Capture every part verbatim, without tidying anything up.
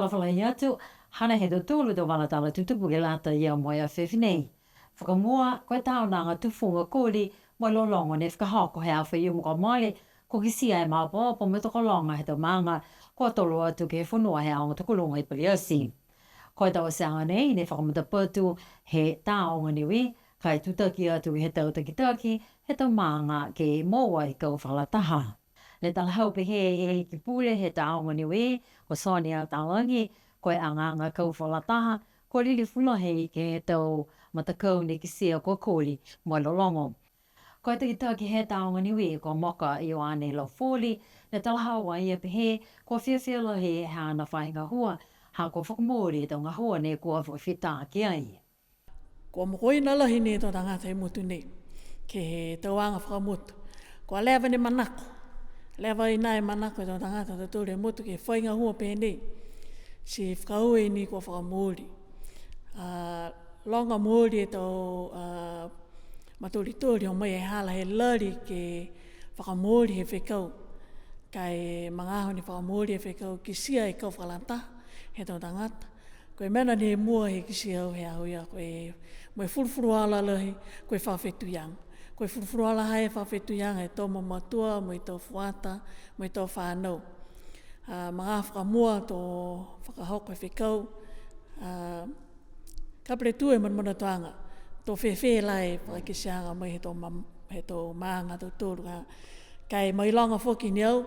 Fakaalofa lahi atu, hanei e tau tolu tau vala tala tutupu ke lata ia mo e afiafi nei. Fakamua, ko e taonaga tufuga koli mo e lologo ne fakahoko he aho Faiumu kua mole, kua kitia e maopoopo mo e tokologa he tau maaga kua tolo atu ke he fonua he aoga tokoluga i Paliati. Ko e tauteaga nei ne fakamatapatu he Tāoga Niue, ka e tutaki atu he tau takitaki he tau maaga ke moua e kau fakalataha. Ne talahau pehē he Ikipule he Tāoga Niue, ko Sonia Talagi, ko e agaaga kau fakalataha kua lilifu lahi ke he tau matakau ne kitia kua koli mo e lologo. Ko e takitaki he Tāoga Niue ko Moka Ioane Laufoli, ne talahau a ia pehē kua fiafia lahi e haana faahi gahua, ha kua fakamooli e tau gahua ne kua fakafita ki ai. Kua mokoina lahi ni e tau tagata he motu nei ke he tau aga fakamotu. Kua leva ni e manako, leva ni e manako he tau tagata ha tautolu he motu ke fai gahua pehē nei. Ti fakaaue ni kua fakamooli. A, loga mooli e tau, a, matolitoli o mai he hala he lali ke fakamooli he fekau. Ka e magaaho ne fakamooli e fekau kitia e kau fakalataha he tau tagata. Ko e mena ne mua he kitia au he aho ia, ko e mo e fulufuluola lahi, ko e fakafetuiaga. Ko e fulufuluola ha e fakafetuiaga he tau mamatua, mo e tau fuata, mo e tau fanau. A, magaaho fakamua to fakahoko e fekau, a, Kapeletū e manamanatuaga, to fēfē la e fakakiteaga mai he tau ma-, he tau maaga ha tautolu ka, ka e mailoga foki ni au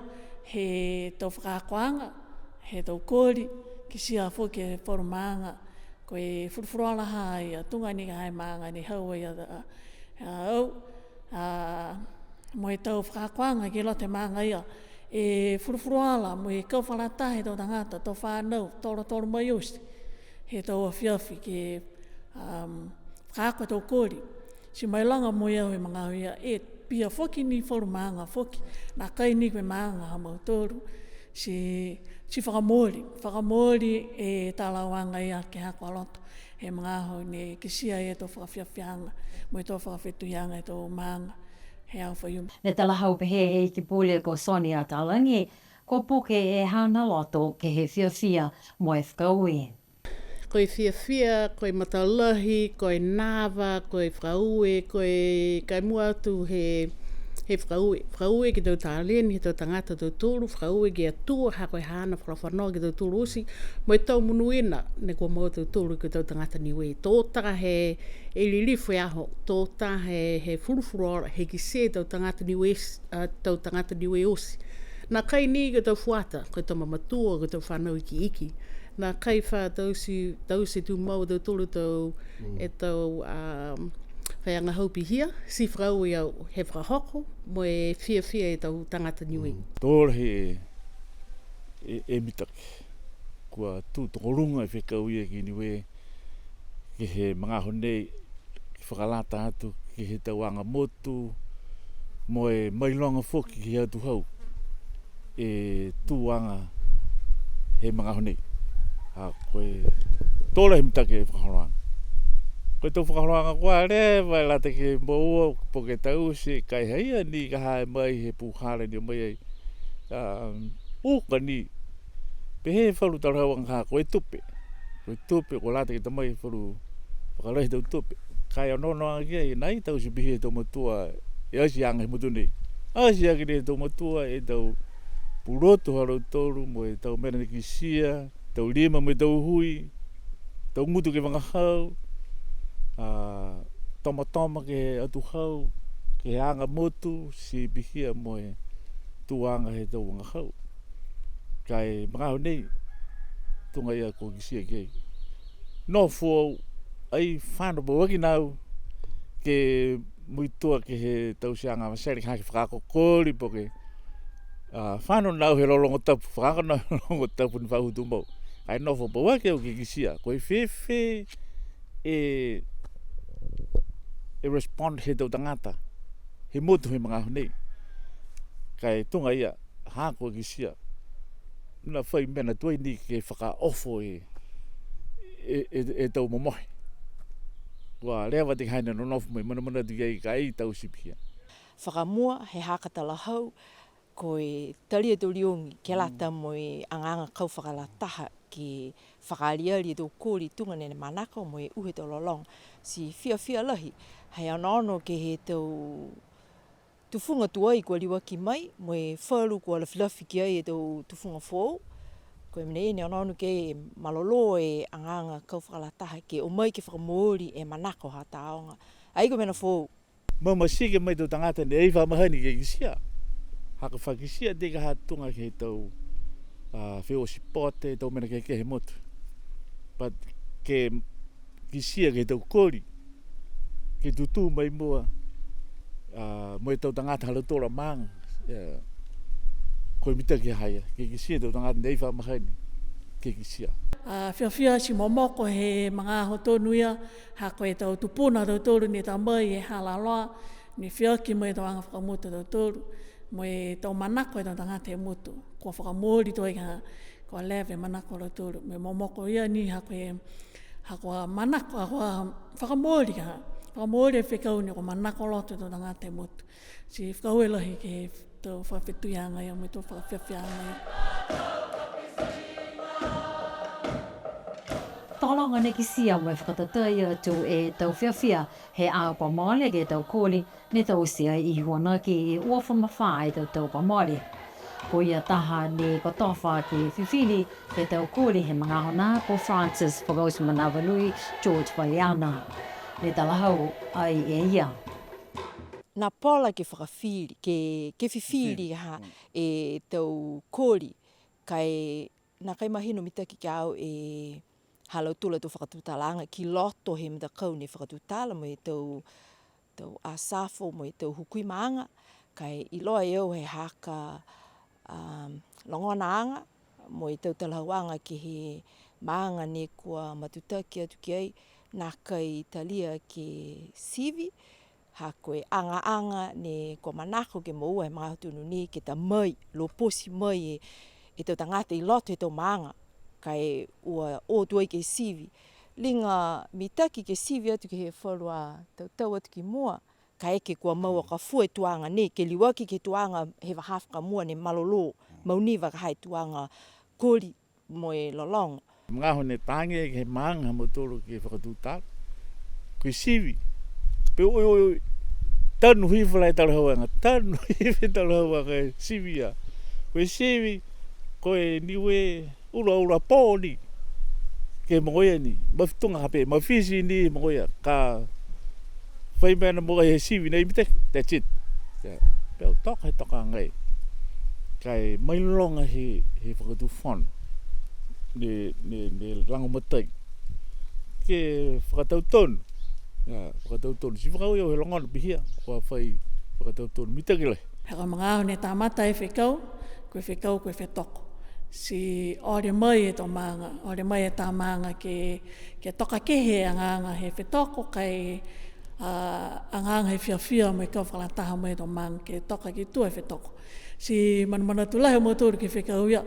he tau fakaakoaga, he tau koli, kitia foki e falu maaga, ko e fulufuluola ha ia, tuga ni ka ha e maaga ne hau ai a, a, au, a, mo e tau fakaakoaga ke he loto he maaga ia, e fulufuluola mo e kau fakalataha he tau tagata, tau fanau, tolotolo mai oti he tau afiafi ke, um, fakaako e tau koli. Ti mailoga mo e au he magaaho ia, e pihia foki ni falu maaga foki, nākai ni ko e maaga ha mautolu, ti, ti fakamooli, fakamooli e talahauaga ia ke he haaku a loto he magaaho ne kitia e tau fakafiafiaaga mo e tau fakafetuiaga he tau maaga he aho Faiumu. Ne talahau pehē he Ikipule ko Sonia Talagi, kua puke e haana loto ke he fiafia mo e fakaaue. Ko e fiafia, ko e matalahi, ko e nava, ko e fakaaue, ko e, ka e mua atu he, he fakaaue. Fakaaue ke he tau taleni, he tau tagata ha tautolu, fakaaue ke he Atua, ha ko e haana fakafanoa ke he tautolu oti, mo e tau monuina, ne kua moua e tautolu ke he tau tagata Niue. Tō taha e lilifu he aho, tō taha e, he fulufuluola, he kitia e tau tagata Niue, a, tau tagata Niue oti. Nākai ni ko e tau fuata, ko e tau mamatua, ko e tau fanau ikiiki. Nākai fa taute, taute tumau e tautolu tau, mm, e tau, um, faiaga hau pihia, ti fakaaue au he fakahoko, mo e fiafia e tau tagata Niue. Mm. Tō lahi e, e, e mitaki. Kua tū tokoluga e fekau ia ki Niue, ke he magaaho nei, ke fakalata atu ke he tau aga motu, mo e mailoga foki ke he atuhau e tuaga he magaaho nei. A, ko e tō lahi e mitaki e fakaholoaga. Ko e tau fakaholoaga kua leva e lata ke moua, po ke taute, ka e ha ia ni ka ha e mai he pūhala ne o mai ai. A, uka ni, pehē e falu talahauaga ha ko e tupe. Ko e tupe, kua lata ke ta mai e falu fakalahi he tau tupe. Ka e onoonoaga ki ai, nai taute pihia he tau matua, e atiaga he motu nei. Atiaga ni he tau matua, e tau pulotu ha lautolu, mo e tau mena ne kitia, tau lima mo e tau hui, tau gutu ke he vagahau, a, tomatoma ke he atuhau, ke he aga motu, ti pihia mo e tuaga he tau vagahau. Ka e magaaho nei, tuga ia kua kitia ki ai. Nofo au, ai fano pauaki nau, ke muitua ke he tauteaga Avatele, ka ke fakaako koli po ke, a, fano nau he lologo tapu, fakaako nau he lologo tapu ne fa uhu tumau. Ka e nofo pauaki au ke kitia, ko e fēfē e, e respond he tau tagata, he motu he magaaho nei. Ka e tuga ia, ha kua kitia, na fai mena tuai ni ke fakaofo e, e, e, e tau momohe. Kua leva ti ka ha ne nonofo mai, manamanatu ki ai ka e taute pihia. Fakamua, he haaku a talahau, ko e talia e tau liogi, ke lata mo e agaaga kau fakalataha ke fakaaliali e tau koli tuga ne manako mo e uhe tau lologo. Ti fiafia lahi, he onoono ke he tau tufuga tuai kua liuaki mai, mo e falu kua lafilafi ki ai e tau tufuga foou. Ko e mena ia ne onoono ke malolō e agaaga kau fakalataha ke o mai ke fakamooli e manako ha taoga. Ai ko e mena foou. Mau masike mai tau tagata ne ai fa mahani ke kitia. Ha ko e fa kitia ti ka ha tuga ke he tau, a, feua sipote, tau mena kehekehe he motu. But ke kitia ke he tau koli, ke tutū mai mua, a, mo e tau tagata ha lautolu a maaga, a, ko e mitaki ha ia, ke kitia e tau tagata ne ai fa mahani ke kitia. A, fiafia ti momoko he magaaho tonu ia, ha ko e tau tupuna ha tautolu ne ta mai he hala loa, ne feaki mai e tau aga fakamotu ha tautolu, mo e tau manako he tau tagata he motu. Kua fakamooli tuai ka, kua leva e manako ha lautolu. Mo e momoko ia ni ha ko e, ha kua manako, ha kua fakamooli ka, fakamooli e fekau ni kua manako loto e tau tagata he motu. Ti fakaaue lahi ke he tau fakafetuiaga ia mo e tau fakafiafiaaga ia. Tokologa ne kitia mo e fakatatai atu e tau fiafia he aho kua mole ke he tau koli, ne taute ai i Huanaki e uafulu ma fā e tau tau kua mole. Ko ia taha ne kotofa ke fifili e tau koli he magaaho nā ko Francis Fakaotimanava Lui George Faleana. Ne talahau ai e ia. Napola ke fakafili, ke, ke fifili ha e tau koli, ka e nākai mahino mitaki ki a au e ha lautolu a tau fakatutalaaga ki loto he matakau ne fakatutala mo e tau, tau asafo mo e tau hukui maaga, ka e iloa e au he haaku a, logonaaga mo e tau talahauaga ke he maaga ne kua matutaki atu ki ai, nākai talia ke sivi, ha ko e agaaga ne kua manako ke moua he magaaho tonu nei ke ta mai, lopoti mai e, e tau tagata i loto he tau maaga, ka e ua o tuai ke sivi. Liga mitaki ke sivi atu ke he falu a tau tau atu ki mua, kaeke kua mau a ka fua e tuaga nei, ke liuaki ke he tuaga he vahā fakamua ne malolō, mau ni vaka ha e tuaga koli mo e lologo. Magaaho ne taage ke he maaga ha mautolu ke fakatutala. Ko e sivi. Pe oi, oi, oi. Tanu hifo la e talahauaga. Tanu hifo e talahauaga e sivi a. Ko e sivi, ko e Niue ulaula pō ni. Ke mogoia ni. Mafituga ha pē, mafiti ni mogoia. Ka fai mena mo e he sivi nei mitaki, that's it. Ia. Pea toka he toka agai. Ka e mailoga he, he fakatufono. Ne, ne, ne lagomatai. Ke fakatautonu. Ia, fakatautonu. Ti fakaaue au he logona pihia, kua fai fakatautonu. Mitaki lahi. He ko e magaaho ne tamata e fekau, ko e fekau ko e fetoko. Ti ole mai e tau maaga, ole mai e tau maaga ke, ke toka kehe e agaaga he fetoko, ka e, a, agaaga he fiafia mo e kau fakalataha mo e tau maaga ke toka ki tua e fetoko. Ti manamanatu lahi a mautolu ke he fekau ia,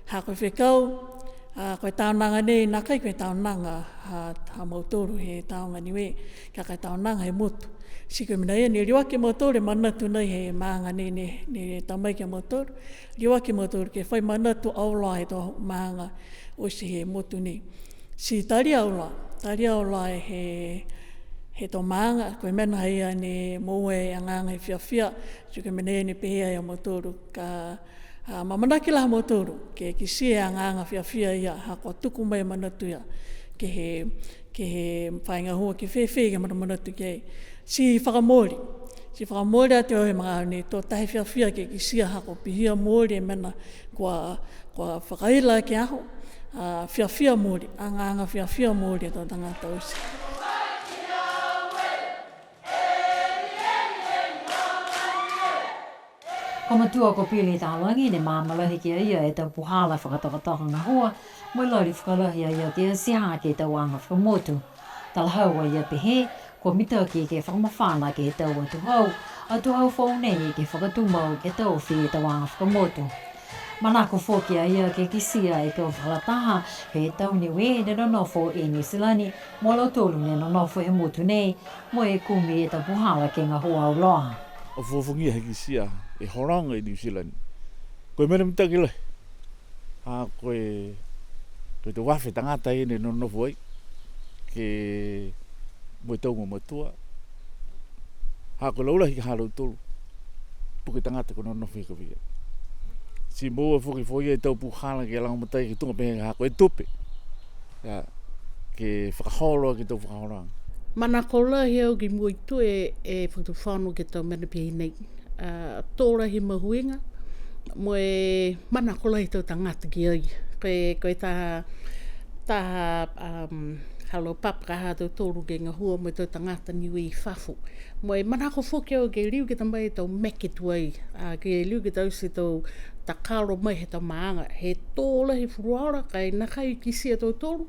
ha ko e fekau, a, ko e taonaga nei, nākai ko e taonaga ha, ha mautolu he taoga Niue, ka ko e taonaga he motu. Ti ko e mena ia ne liuaki a mautolu e manatu nei he maaga nei, ne, ne ta mai ki a mautolu. Liuaki a mautolu ke fai manatu auloa he tau maaga oti he motu nei. Ti talia auloa, talia auloa he, he tau maaga, ko e mena ia ne moua e agaaga he fiafia, ti ko e mena ia ne pehē ai a mautolu ka, a, amaamanaki lahi a mautolu, ke kitia e agaaga fiafia ia, ha kua tuku mai e manatu ia, ke he, ke he faahi gahua ke fēfē ke manamanatu ki ai. Ti fakamooli, ti fakamooli atu au he magaaho nei, to taha e fiafia ke kitia ha kua pihia mooli e mena kua, kua fakaila ke he aho, a, fiafia mooli, agaaga fiafia mooli e tau tagata oti. Ko Matua ko Pili Talagi ne maama lahi ki a ia e tau puhala fakatokatoka gahua, mo e lali fakalahi a ia ke ati hake e tau aga fakamotu. Talahau a ia pehē, kua mitaki ke fakamafana ke he tau atuhau, atuhau foou nei ke fakatumau ke taofi e tau aga fakamotu. Manako foki a ia ke kitia e kau fakalataha he tau Niue ne nonofo i Niu Silani, mo lautolu ne nonofo he motu nei, mo e kumi e tau puhala ke gahua auloa. Ofoofogia he kitia e hologa i Niu Silani. Ko e mena mitaki lahi. Ha ko e Ko e tau afe tagata ia ne nonofo ai, ke mo e tau mamatua. Ha ko e laulahi ka ha lautolu. Po ke tagata kua nonofo hake ia. Ti moua foki foki e tau puhala ke lagomatai ke tuga pehē ha ko e tupe. Ia, ke fakaholo ke he tau fakaholoaga. Manako lahi au ke muaitua e, e fakatufono ke he tau mena pehē nei. A, to lahi e mahuiga, mo e manako lahi e tau tagata ki ai. Ko e, ko e taha, taha, um, ha laupapa ka ha tautolu ke gahua mo e tau tagata Niue i fafo. Mo e manako foki au ke liu ke ta mai e tau meke tuai, a, ke liu ke taute e tau takalo mai he tau maaga, he to lahi e fuluola, ka e nākai kitia e tautolu,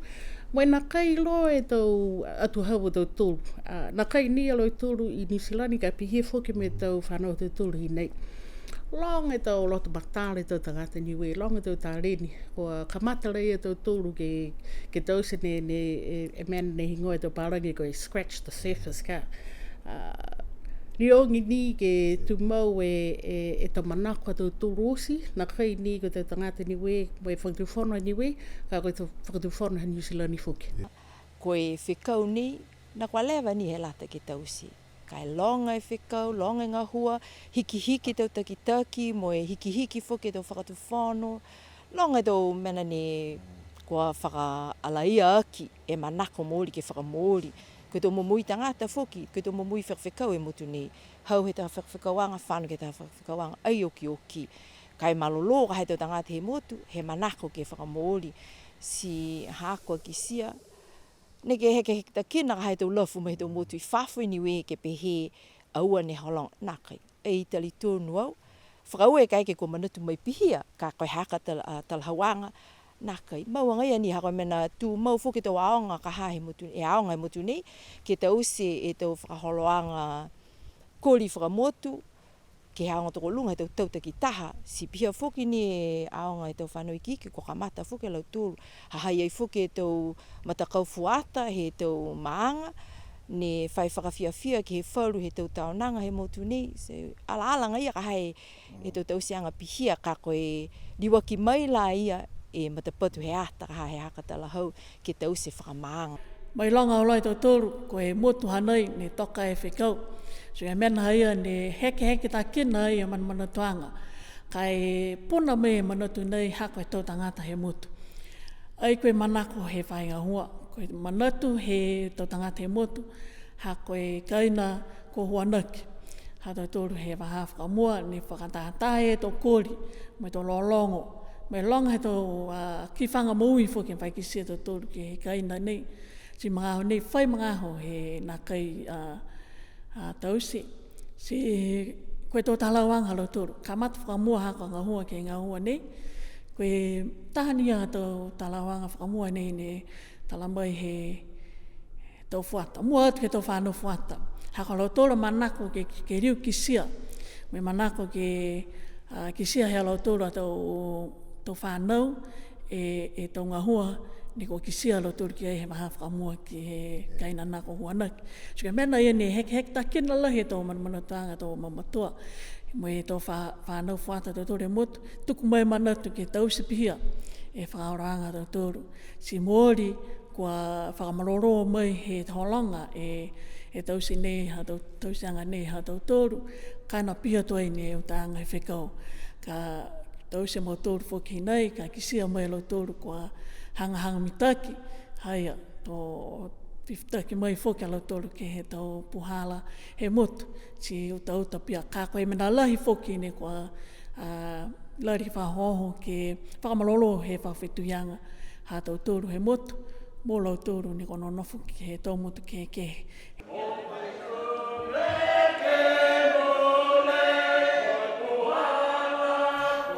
mo e nākai iloa e tau atuhau ha tautolu. A, nākai ni a lautolu i Niu Silani ka pihia foki mo e tau fanau ha tautolu i nei. Loga e tau loto matala he tau tagata Niue, loga e tau taleni, kua kamata laia e tautolu ke, ke taute ne, ne, e, e mena ne higoa e tau palagi ko e scratch the surface ka. A, liogi ni ke tumau e, e, e tau manako ha tautolu oti, nākai ni ko e tau tagata Niue, mo e fakatufono Niue, ka ko e tau fakatufono ha Niu Silani foki. Ko e fekau nei, na kua leva ni he lata ke taute. Ka e loga e fekau, loga e gahua, hikihiki e tau takitaki, mo e hikihiki foki e tau fakatufono, loga e tau mena ne kua fakaalaia aki e manako mooli ke fakamooli. Ko e tau momoui tagata foki, ko e tau momoui fekafekau he motu nei. Hau he taha fekafekauaga, fano ke he taha fekafekauaga, ai okioki. Ka e malolō ka ha e tau tagata he motu, he manako ke fakamooli. Ti ha kua kitia, neke hekeheketakina ka ha e tau lafu mai he tau motu i fafo i Niue ke pehē aua ne hologa, nākai. Ai talitonu au, fakaaue kaeke kua manatu mai pihia, ka ko e haaku a tala-, a, talahauaga, nākai. Mau agaia ni ha ko e mena tumau foki e tau aoga ka ha he motu, e aoga he motu nei, ke taute e tau fakaholoaga koli fakamotu, ke he aoga tokoluga he tau tau takitaha, ti pihia foki ni e aoga he tau fanau ikiiki, kua kamata foki a lautolu. Ha ha i ai foki e tau matakau fuata he tau maaga, ne fai fakafiafia ke he falu he tau taonaga he motu nei, ti alaala agaia ka ha e, e tau tauteaga pihia ka ko e liuaki mai la ia e matapatu he ata ka ha he haaku a talahau ke taute fakamaaga. Mailoga auloa e tautolu, ko e motu hanei ne toka e fekau. Ti ko e mena ia ne hekeheketakina ai e manamanatuaga. Ka e puna mai e manatu nei ha ko e tau tagata he motu. Ai ko e manako he faahi gahua, ko e manatu he tau tagata he motu, ha ko e kaina ko Huanaki. Ha tautolu he vahā fakamua, ne fakatātā e tau koli, mo e tau lologo, mo e loga he tau, a, kifaga moui foki ne fai kitia e tautolu ke he kaina nei. Ti magaaho nei, fai magaaho he nākai, a, a, taute. Ti ko e tau talahauaga ha lautolu. Kamata fakamua ha ko e gahua ke he gahua nei. Ko e taha ni a tau talahauaga fakamua nei ne tala mai he tau fuata. Mua atu ke he tau fanau fuata. Ha ko lautolu manako ke, ke liu kitia. Mo e manako ke, a, kitia he ha lautolu a tau, tau fanau, e, e tau gahua, ne kua kitia a lautolu ki ai he vahā fakamua ke he kaina na ko Huanaki. Ti ko e mena ia ne hekeheketakina lahi e tau manamanatuaga tau mamatua. Mo e tau fa-, fanau fuata ha tautolu he motu, tuku mai manatu ke taute pihia e fakaholoaga ha tautolu. Ti mooli, kua fakamalolō mai he hologa e, e taute nei ha tau-, tauteaga nei ha tautolu, ka e na pihia tuai ni e utaaga he fekau. Ka taute e mautolu foki nei, ka kitia mai e lautolu kua hagahaga mitaki, haia, to fifitaki mai foki a lautolu ke he tau puhala he motu, ti utauta pihia ka ko e mena lahi foki ne kua, a, lali fakaohooho ke fakamalolō he fakafetuiaga ha tautolu he motu, mo lautolu ne kua nonofo ke he tau motu kehekehe.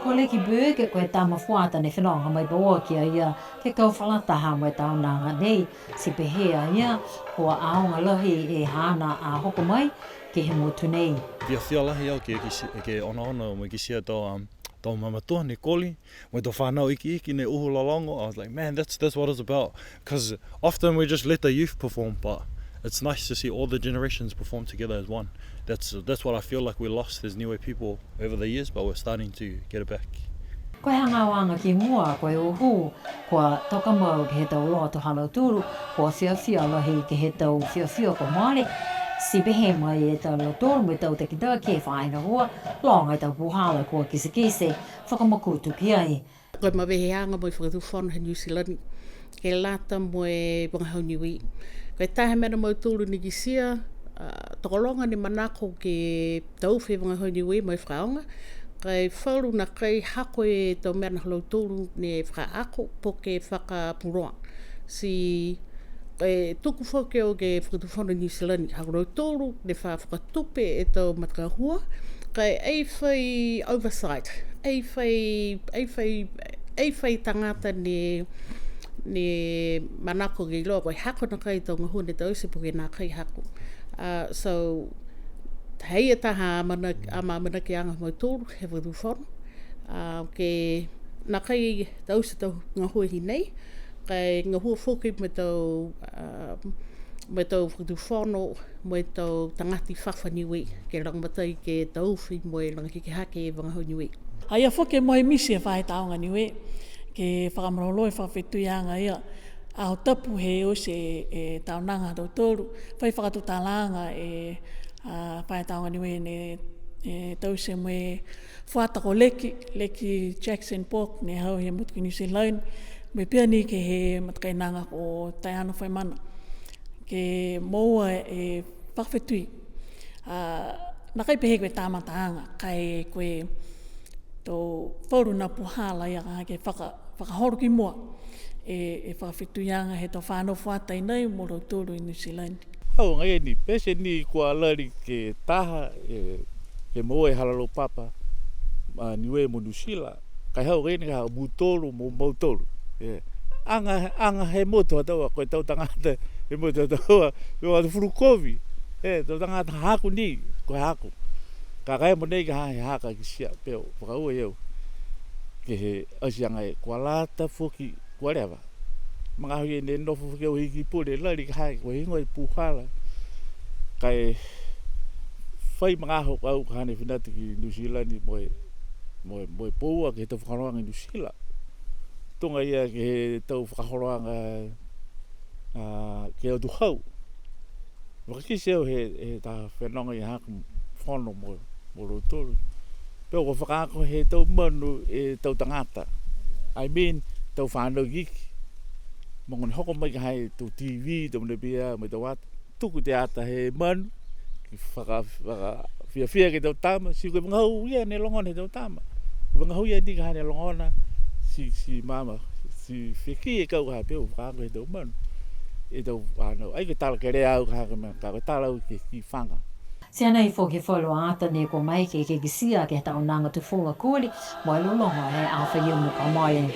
Ko Leki Burke, ko e tama fuata ne fenoga mai Paoa ki a ia, ke kau fakalataha mo e taonaga nei, ti pehē a ia, kua aoga lahi e haana a hoko mai, ke he motu nei. Fiafia lahi au ke, ke si-, ke onoono mo e kitia e tau, um, tau mamatua ne koli, mo e tau fanau ikiiki ne uhu lologo. I was like, "Man, that's, that's what it's about." 'Cause often we just let the youth perform, but it's nice to see all the generations perform together as one. That's, that's what I feel like we lost as Niue people over the years, but we're starting to get it back. Ko e hagaaoaga ki mua, ko e uhu, kua toka mau ke he tau loto ha lautolu, kua fiafia lahi ke he tau fiafia kua mole, ti pehē mai e tau lautolu mo e tau takitaki he faahi gahua, loga e tau puhala kua kitekite, fakamakutu ki ai. Ko e maveheaga mo e Fakatufono he Niu Silani, ke lata mo e vagahau Niue. Ko e taha mena mautolu ne kitia, a, tokologa ne manako ke taute e vagahau Niue mo e fakaaoga, ka e falu nākai hako e tau mena ha lautolu ne fakaako po ke fakapuloa. Ti e tuku foki au ke Fakatufono Niu Silani, ha ko lautolu ne fa fakatupe e tau matagahua, ka e ai fai oversight, ai fai, ai fai, ai fai tagata ne, ne manako ke iloa ko e hako nākai e tau gahua ne taute po ke nākai hako. A, so, hei e taha amana-, amaamanakiaga ha mautolu he Fakatufono, a, ke nākai taute e tau gahua hinei, ka e gahua foki mo e tau, a, mo e tau Fakatufono, mo e tau tagata i fafo Niue, ke lagomatai ke taofi mo e laga hiki hake e vagahau Niue. Ha ia foki mo e misi e Faahi Tāoga Niue, ke fakamalolō e fakafetuiaga ia, Aho Tapu he oti e, e taonaga ha tautolu, fai fakatutalaaga e, a, Faahi Tāoga Niue ne, e, taute mo e fuata ko Leki, Leki Jackson Bourke, ne hau he motu ko Niu Silani, mo e pihia ni ke he matakainaga ko Taiano Faimana. Ke moua e fakafetui. A, nākai pehē ko e tamataaga, ka e ko e tau falu a puhala ia ka ke faka-, fakaholo ki mua e, e fakafetuiaga he tau fānau fuata i nei mo lautolu i Niu Silani. Hau agaia ni, pete ni kua lali ke taha, e, ke moua e hala laupapa, a, Niue mo Niu Sila, ka e hau agaia ni ka ha mutolu mo mautolu. E, aga, aga he motu ha taua, ko e tau tagata, he motu ha taua, ko e atu fulukovi, e, tau tagata haaku ni, ko e haaku. Ka e mogonei ka ha he haaku a kitia, pehē, fakaaue au. Ke he ati agaia, kua lata foki, kua leva. Magaaho ia ne nofo foki au he Iki Pule, lali ka ha, ko e heigoa e puhala. Ka e fai magaaho au ka hane fina atu ki Niu Silani mo e, mo e, mo e poua ke he tau fakaholoaga i Niu Sila. Tuga ia ke he tau fakaholoaga, a, ke he atuhau. Fakakite au he, he taha fenoga i haaku fono mo, mo lautolu. Pehē kua fakaako he tau manu e tau tagata. I mean, tau fānau ikiiki. Mogonei hoko mai ka ha e tau T V, tau mena pihia, mo e tau ata. Tuku e ata he manu, ke faka-, fakafiafia ke he tau tama, ti ko e vagahau ia ne logona he tau tama. Ko e vagahau ia ni ka ha ne logona, ti, ti mama, ti feki e kau ka ha pehē, fakaako he tau manu. E tau fānau, ai ko e tala kelea au ka ha ko e mena, ka ko e tala au ke kifaga. Ti hanei foki e falu a ata ne kua maeke ke kitia ke he taonaga tufuga koli, mo e lologo he aho Faiumu ka mole.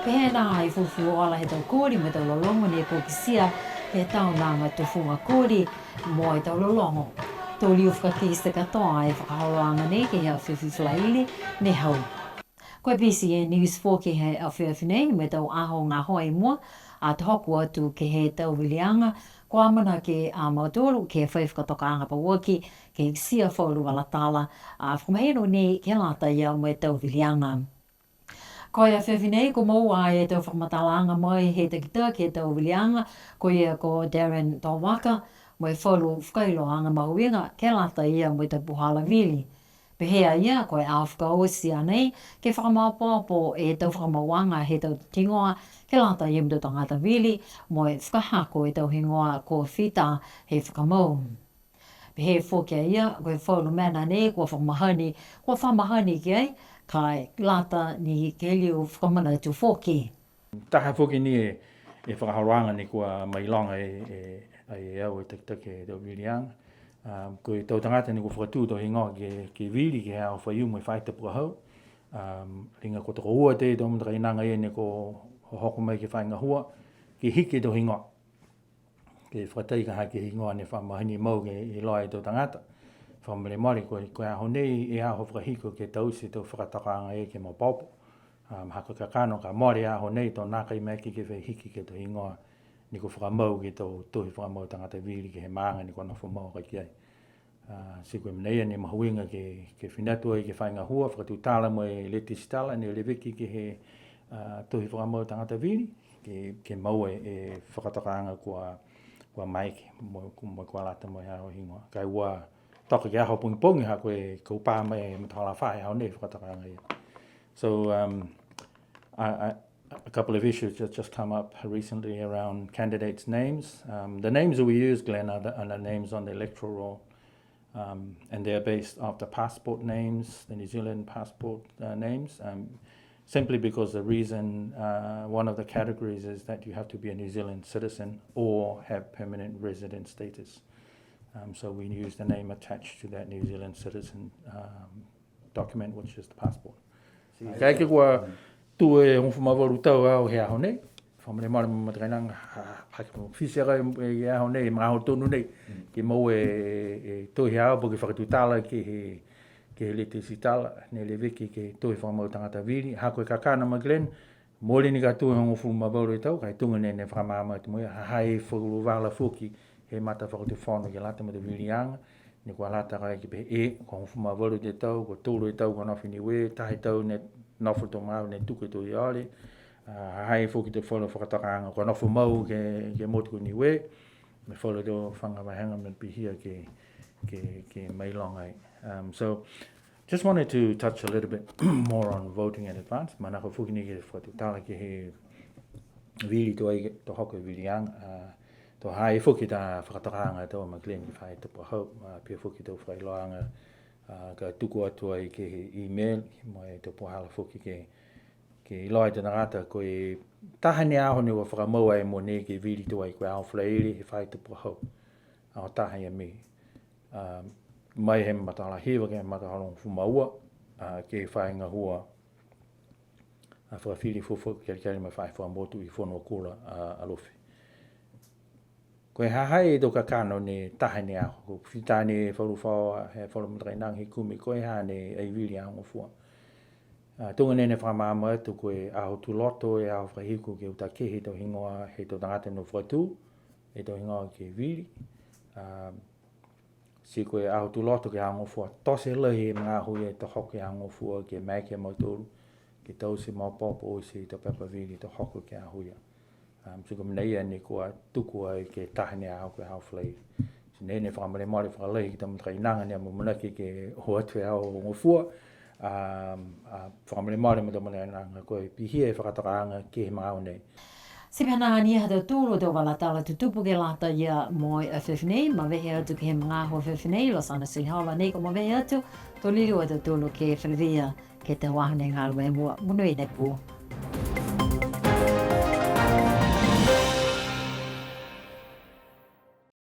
Pehē nā e fulufuluola he tau koli mo e tau lologo ne kua kitia he taonaga tufuga koli mo e tau lologo. To liu fakakite katoa e fakaholoaga nei ke he afiafi Falaile ne hau. Ko e B C N News foki he afiafi nei, mo e tau aho gahua i mua, ato hoko atu ke he tau viliaga, kua amanaki a mautolu ke fai fakatokaaga pauaki, ke kitia falu vala tala, a fakamahino nei ke lata ia mo e tau viliaga. Ko e afiafi nei, kua moua e tau fakamatalaaga mai he takitaki he tau viliaga, ko ia ko Darren Tawaka, mo e falu fakailoaaga mahuiga, ke lata ia mo e tau puhala vili. Pehē a ia, ko e aho fakaoti a nei, ke fakamaopoopo e tau fakamauaga he tau higoa, ke lata ia mo e tau tagata vili, mo e fakahako e tau higoa kua fita he fakamau. Pehē foki a ia, ko e falu mena nei, kua fakamahani, kua fakamahani ki ai, ka e lata ni ke liu fakamanatu foki. Taha foki ni e, e fakaholoaga ne kua mailoga e, e, e au e takitaki he tau viliaga. Um, ko e tau tagata ne kua fakatū tau higoa ke, ke vili ke he aho Faiumu he faahi tapu ka hau. Um, liga kua tokoua e tau matakainaga ia ne kua hohoko mai ke fai gahua, ke hiki e tau higoa. Ke fakatai ka ha ke he higoa ne fakamahani mau ke iloa e tau tagata. Fakamolemole ko e, ko e aho nei e aho fakahiku ke taute e tau fakatokaaga ia ke maopoopo. Um, ha ko e kakano ka mole e aho nei to nākai maeke ke fai hiki ke he tau higoa ne kua fakamau ke he tau tohi fakamau tagata vili ke he maaga ne kua nofo mau ki ai. A, ti ko e mena ia ne mahuiga ke, ke fina atu ai ke fai gahua, fakatutala mo e letisitala ne leveki ke he, a, tohi fakamau tagata vili, ke, ke mau e, e fakatokaaga kua, kua maeke, mo, mo kua lata mo e aho higoa. Ka e ua toka ke he aho pogipogi ha ko e kua pā mai e matahola fā he aho nei fakatokaaga ia. So, um, I, I, a couple of issues that just come up recently around candidates' names. Um, the names that we use, Glenn, are the, are the names on the electoral roll, um, and they're based off the passport names, the New Zealand passport, uh, names, um, simply because the reason, uh, one of the categories is that you have to be a New Zealand citizen or have permanent resident status. Um, so we use the name attached to that New Zealand citizen, um, document, which is the passport. Kaeke kua tū e hogofulu ma valu tau au he aho nei, fakamolemole mo e matakainaga, ha, ha, ha, fiti a kai e aho nei, magaaho tonu nei, ke mau e, e tohi au, po ke fakatutala ke he, ke he letisitala, ne leveki ke he tohi fakamau tagata vili, ha ko e kakano ma Glenn, mooli ni ka tū e hogofulu ma valu e tau, ka e tuga nei ne fakamaama atu mo ia, ha ha i ai falu vala foki he matafakatufono ke lata mo e tau viliaga, ne kua lata ka ke pehē, e, kua hogofulu ma valu e tau, kua tolu e tau kua nofo i Niue, taha e tau ne nofo to mau ne tuku e tau iole, a, ha ha i ai foki e tau falu fakatokaaga, kua nofo mau ke, ke he motu ko Niue, mo e falu tau faga vahega ne pihia ke, ke, ke mailoga ai. Um, so, just wanted to touch a little bit more on voting in advance. Manako foki ni ke fakatutala ke he vili to ai, to hoko e viliaga, a, to ha ha i ai foki e tau fakatokaaga to ma Glenn ke fai he tapu ka hau, a, pihia foki e tau fakailoaaga, a, ka tuku atu ai ke he email, mo e tau puhala foki ke, ke iloa e tau tagata, ko e taha ni e aho ne kua fakamau ai mogonei ke vili to ai ko e aho Falaile he faahi tapu ka hau. Aho taha ia Me. A, mai he matahola hiva ke he matahola hogofulu ma ua, a, ke fai gahua, a, fakafili fuafua kelekele mo e faahi fakamotu i Fonuakula, a, Alofi. Ko e ha ha i ai e tau kakano ne taha ni e aho, kua fita ni e falu fao, he falu matakainaga he kumi, ko e ha ne ai vili Aho Gofua. A, tuga nei ne fakamaama atu ko e aho Tuloto, e aho fakahiku ke uta kehe e tau higoa he tau tagata ne fakatū e tau higoa ke vili. A, ti ko e aho Tuloto ke he Aho Gofua, tote lahi e magaaho ia to hoko e Aho Gofua ke maeke a mautolu ke taute maopoopo oti e tau pepa vili to hoko ke he aho ia. Um, ti ko e mena ia ne kua tuku ai ke taha ni e aho ko e aho Falaile. Ti nei ne fakamolemole fakalahi ke he tau matakainaga ne amanaki ke o atu he Aho Gofua. Um, a, fakamolemole mo e tau matakainaga, ko e pihia e fakatokaaga ke he magaaho nei. Ti pihia ni ha tautolu a tau vala tala tutupu ke lata ia mo e afiafi nei, mavehe atu ke he magaaho afiafi nei, Losana Silihola nei kua mavehe atu, to liliu a tautolu ke feleveia ke he tau aho ne galo mai mua, monuina e pō.